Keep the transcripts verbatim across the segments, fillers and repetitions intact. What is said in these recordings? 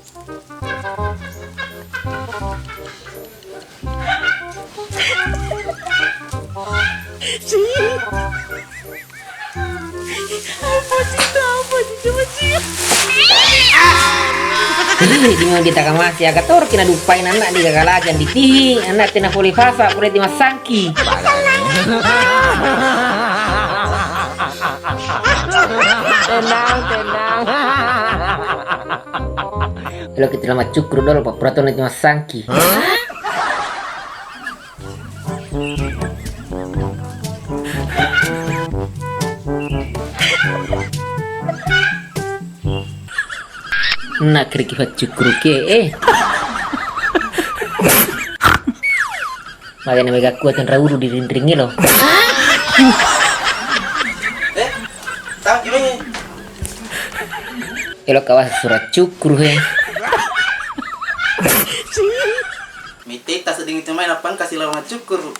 Ih, di mau ditakamasi, aga toroki naduppai anak di gagalajang ditihi, anak tena pole fasa, pole di massangki. Tenang, tenang. Elo kita maccukkuru dolo, Pak. Pura tona di massangki. Nak keriki faccukkuruke, eh. Magana mega kuat tenra ulu di rinringi lo. Eh, tangki menge. Elo kawas surat cukkuru, he. Mitita sedding itu mai nappa engka silawang cukkuru.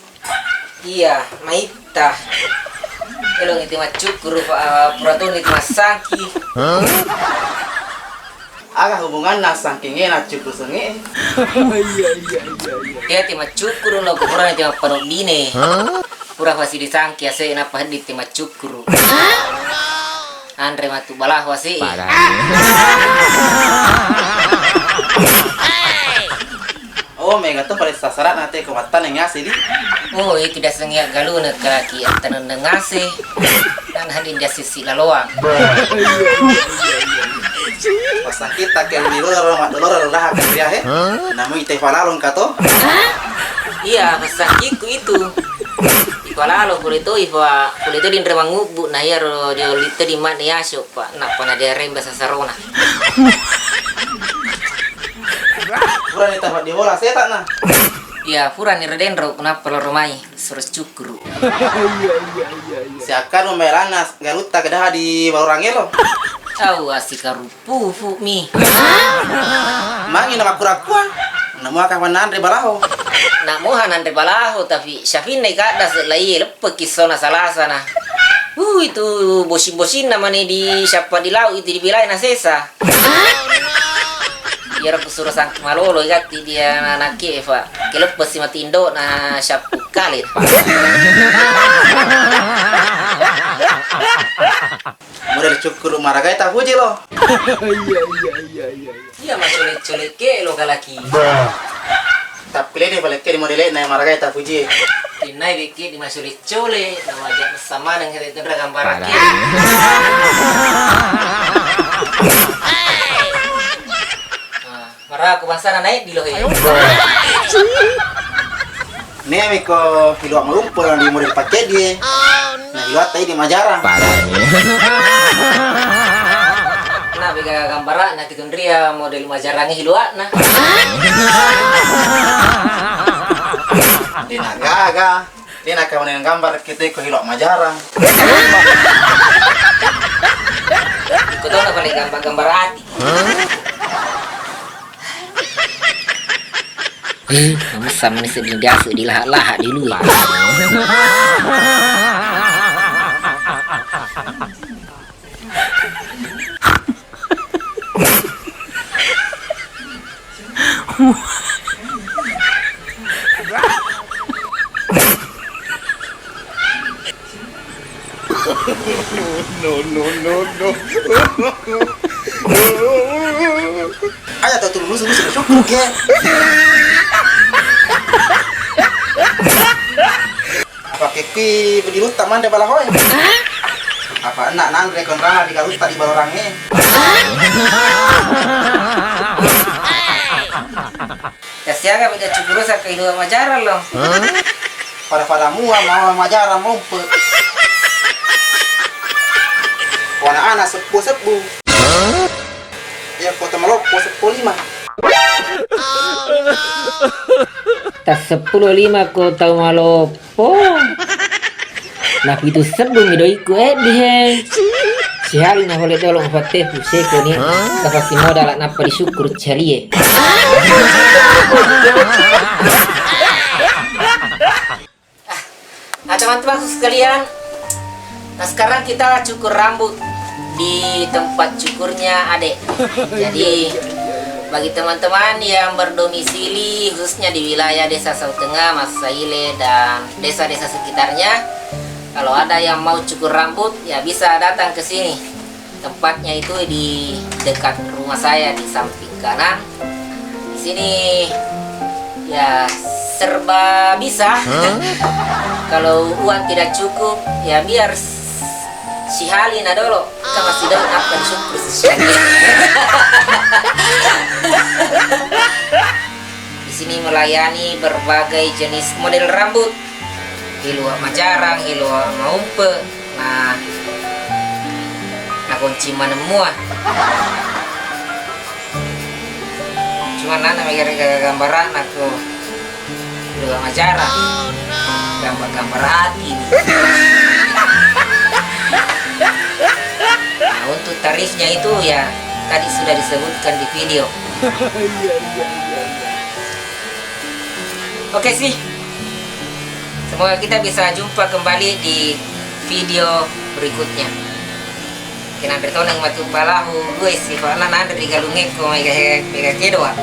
Iya, maitta. Elong itu maccukkuru, Pak, pura toni itu massangki. Aga hubunganna sangkinge na cukkuru senge? Iya, iya, iya, iya. Iya, ti maccukkuru lo, pura ti mapparobbine. Pura fasi disangki ase, nappa heddi ti maccukkuru. Anre matu balaho ase. Oh, mega to pale sasara'na te ko mattaneng ase di. Oh, itu dasengngi aggaluna kalaki attanenneng ase. Nana hadin dia sisi laloang. Pasang kita ke uni loro ro mak loro ro daha ke dia he. Namu ite falalong ka to. Iya, pasang kiku itu. Ipalalo pole to, ifa pole to dinre mangubbu na iyaro diolli to di mane yaso, Pak. Nappa na diareng basa sarona. Purani tafa di bola setan na. Iya, purani ro denro, nappa loro mai, suro cukkuru. Siakkanu maelanna garutta kedaha di balorang elo. Au, asikaru pufu mi. Mangi na makkura-kua. Namuaka mananre balaho. Nak moha nanre balaho, tapi syafinna ikadda selai leppe kissona salasana. Uh, itu bosing-bosinna mane di syappa di lau itu dibilai na sesa. Iyaro kusuro sangki malolo igatti dia na, na kefa. Keleppesi mati indo na syappu kale. Model cukkuru maragai tapuji lo. Iya, iya, iya, iya, iya. Iya, macole-cole ke lo kalaki. Tapi lede palekke di modele na maragai tapuji. Innai bekke di macole-cole, na wajak sama dengan itu gambarake. Nah, maraku bangsana naik di lohe. Nemi ko hiluak malumpo yang di model pakeddi e. Nah, hiluak tadi di majarang. Nah, bega gambarak na kitunria model majarang hiluak na. Dina gaga. Dina kamu gambar kita ko hiluak majarang. Ko tona paling gambar-gambar ati. Eh, masa mani seddi diasu di laha-laha di lui. No, no, no, no. Aja tau tulu lusu-lusu syukur ke. Apa kekki pedilutta manre balahoe. Apa enak nanre konrana di garutta di balorange. Kasiaga beda cukurusa ke hiluak majarang lo. Pada-pada mua mau majarang mompe. Wana anak seppuh-seppuh. Ya kota Maloppo seppuh lima. Tas seppuh lima kota Maloppo. Napitu sebbu mi doiku eddi he. Sihali na hole dolo mufattefu seko ni. Kapasi modal nappa disyukur calie. Ah, teman-teman sekalian, nah sekarang kita cukur rambut di tempat cukurnya Adek. Jadi Bagi teman-teman yang berdomisili khususnya di wilayah Desa Sautengah, Massaile, dan desa-desa sekitarnya, kalau ada yang mau cukur rambut, ya bisa datang ke sini. Tempatnya itu di dekat rumah saya, di samping kanan. Di sini, ya, serba bisa. Kalau uang tidak cukup, ya biar s-, sihali na dolo. Kan masih daun apa disyukur sih. Di sini melayani berbagai jenis model rambut. Iluwa majarang, iluwa maumpe, na, na kunci maneng mua. Cuma nana mega gambaran aku dua majarang, gambar-gambar hati ini. Nah, untuk tarifnya itu ya tadi sudah disebutkan di video. Oke sih. Semoga kita bisa jumpa kembali di video berikutnya. Kenapa tonang matu palahu gue sih, karena nanti di galungnya kok mega, mega kedoa.